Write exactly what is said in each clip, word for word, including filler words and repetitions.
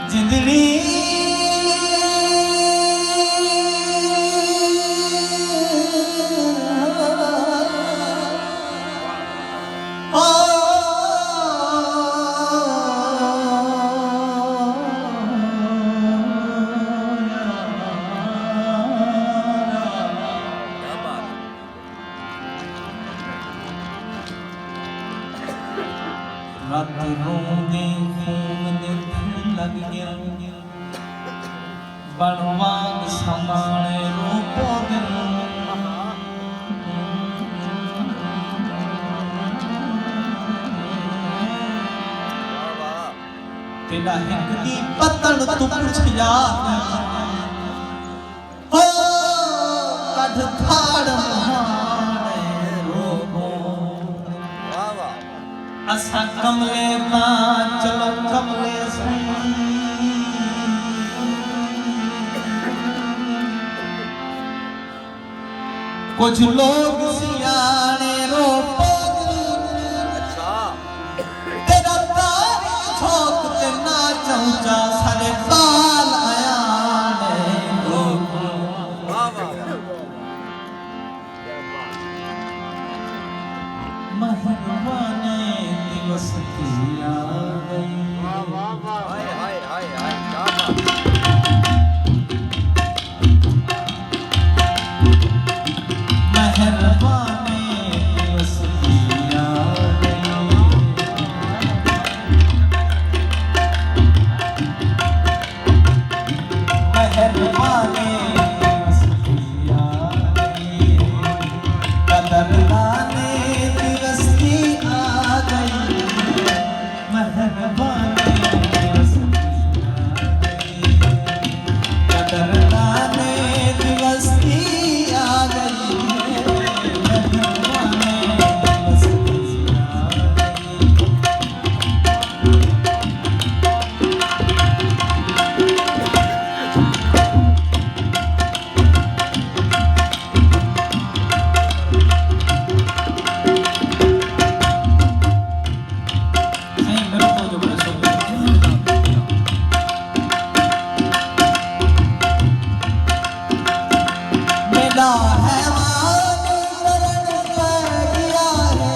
جتنی رت روندیں خون دے تھل لڳ ڳئن، بݨ وانگ سماݨے رو پوڳن۔ تیݙا ہک ݙینہہ پتݨ توں پچھیا ہو، کڈھ تھاڑ مہاݨے روڳوں۔ اساں کملے تاں چلو کملے سئیں۔ کجھ لوگ سیاݨے رو پوڳن۔ تیݙا تاریخ جھوک تے نہ چاہوں چا ساݙے ٻال آیاݨے روڳوں۔ مہربانی دی وستی آ ڳئی۔ مہربانی دی وستی آ ڳئی۔ مہربانی دی وستی آ ڳئی۔ قدردانی دی وستی آ ڳئی۔ مہربانی دی وستی آ ڳئی۔ قدردانی دی وستی آ ڳئی۔ مہربانی دی وستی آ ڳئی۔ میݙا حیوان لڑݨ پئے ڳیا ہے۔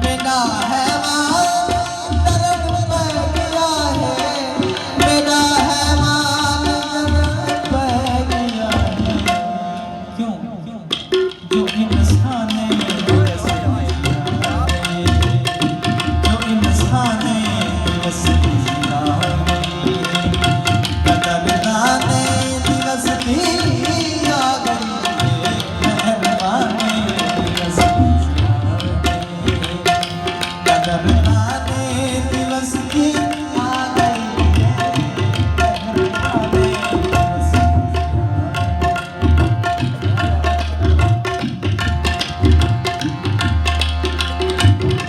میݙا حیوان لڑݨ پئے ڳیا ہے۔ میݙا حیوان لڑݨ پئے ڳیا ہے۔ کیوں؟ جو انسانے، جو انسانے وستی آ ڳئی، قدردانے دی وستی آ ڳئی، مہربانے دی وستی آ ڳئی، قدردانے دی وستی آ ڳئی، مہربانے دی وستی آ ڳئی۔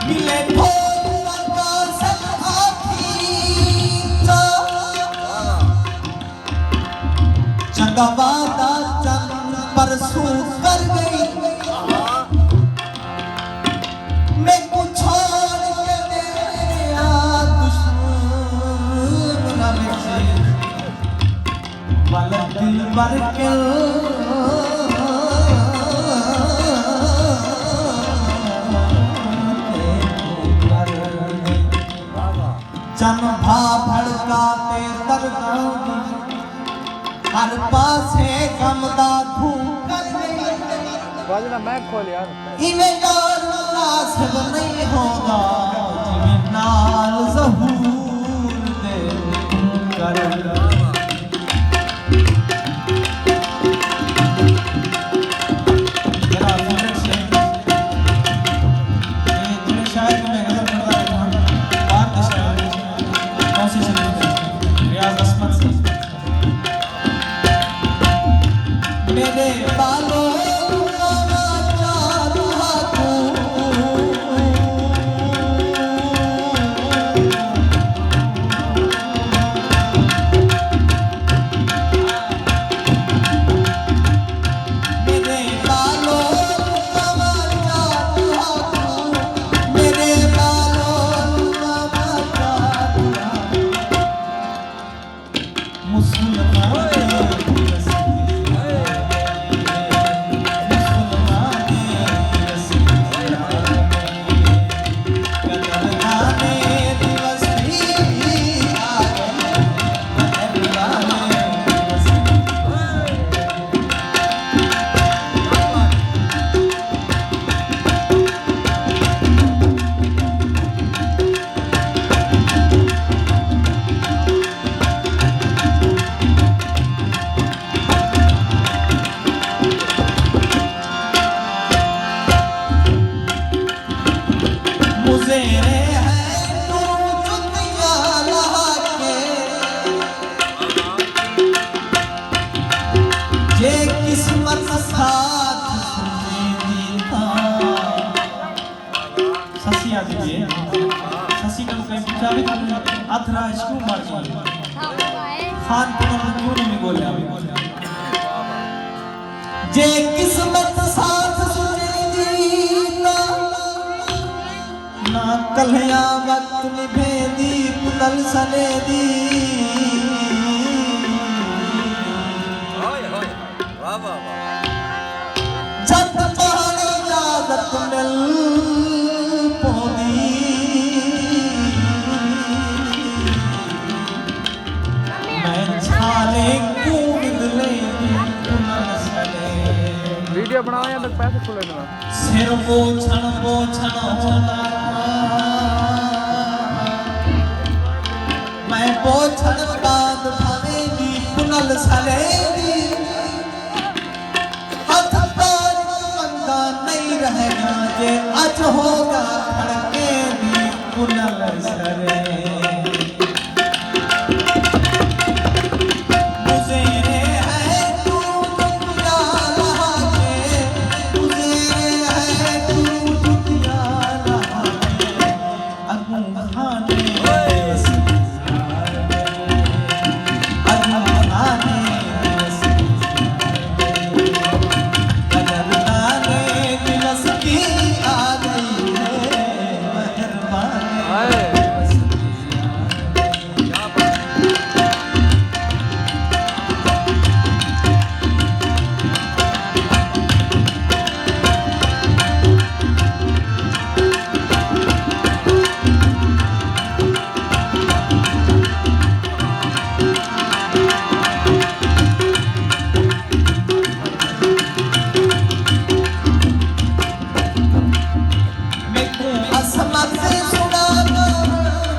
ملے پھول ورگا سڄ آکھیں چا۔ چنڳا وعدہ چن پرسوں کر ڳئی۔ میکوں چھوڑ کے تیݙے آ دشمن وچ۔ ول دلبر کیوں چن بھا بھڑکا تے ترکاں دی، ہر پاسے غم دا دھوں کر ڳئی۔ واجہ میں کھول یار۔ ایویں یار مناسب نہیں ہوندا، جیویں نال ظہور دے کر۔ میرا فیورٹ شعر، اے جڑے شاعر کوں میں غزل پڑھدا رہنا، باہر دے شاعر، کون سی شریف، ریاض عصمت صاحب۔ میݙے ٻالو، آواں چار ہتھ۔ ہتھ راج کیوں مر ڳئے؟ خان پونم کیوں نہیں ڳولیا؟ جے قسمت ساتھ سڄݨی دی تاں نہ کلھیاں وقت نبھیندی پنل سݙیندی۔ ہائے ہائے، واہ واہ واہ۔ جت پاݨ اجازت مل پوندی، میں چھالیں کوں ودلیندی پنل سݙیندی۔ ویڈیو بݨاؤ یا میں پیسے کھلے ݙیواں۔ سر ٻوچھݨ ٻوچھݨ ہوندا، میں ٻوچھݨ بعد بھاویں دی پنل سݙیندی۔ ہتھ پیر منگا نہیں رہ ڳیا، جے اڄ ہو ڳیا کھڑکیں دی پنل سݙیندی۔ گزیرے ہے توں جتیاں لہا کے، گزیرے ہے توں جتیاں لہا کے، اڳوں کھانے، اڳوں کھانے، قدردانے، دلسکی آ ڳئی ہے، مہربانے۔ میکوں عصمت سݨا ڳئے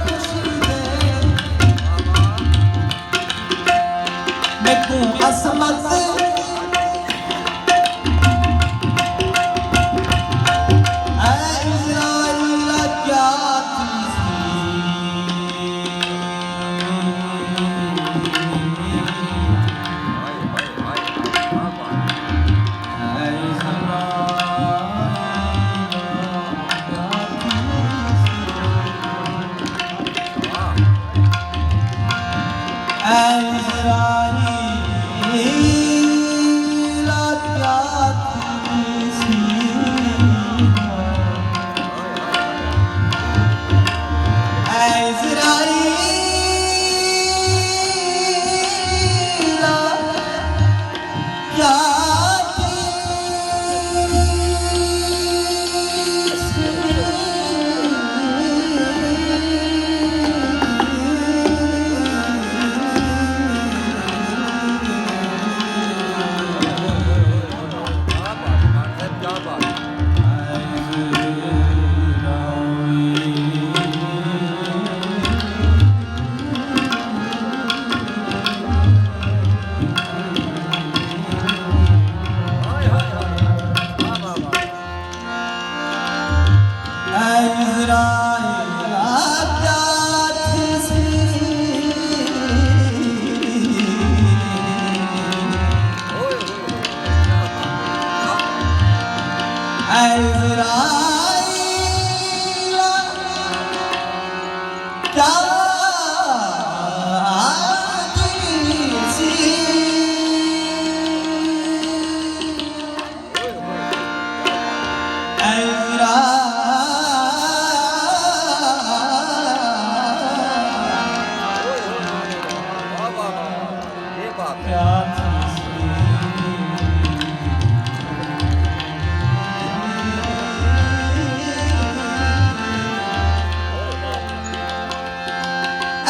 خوشی دے، میکوں عصمت،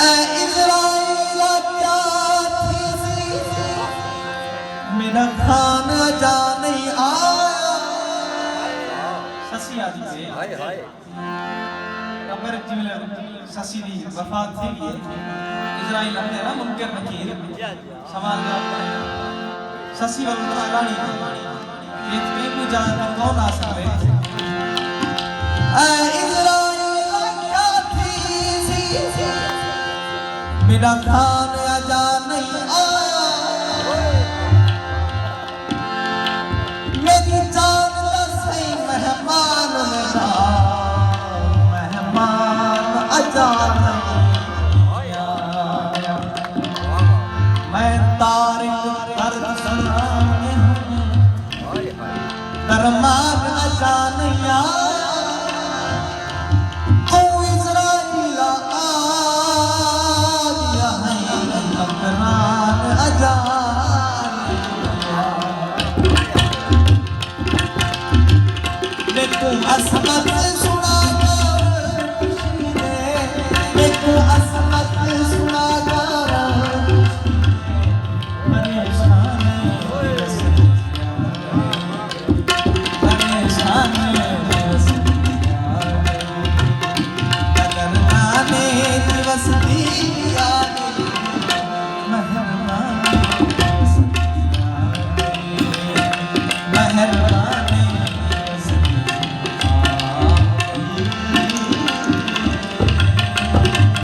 اے عزرائیل کیا تھیسی؟ میݙا خان اڄاں نہیں آیا۔ سسی آدھی ہے۔ ہائے ہائے۔ قبر جیویں سسی دی وفات تھی ڳئی ہے، عزرائیل آندے نا منکر نکیر، سوال جواب کرے۔ سسی ول اٹھا الاݨی ہے، اے تیکوں جا کر کون آ سڳدے؟ اے عزرائیل کیا تھیسی؟ میݙا خان اڄاں نہیں آیا۔ میݙی جان دا سئیں مہمان میݙا، مہمان اڄاں نہیں ماں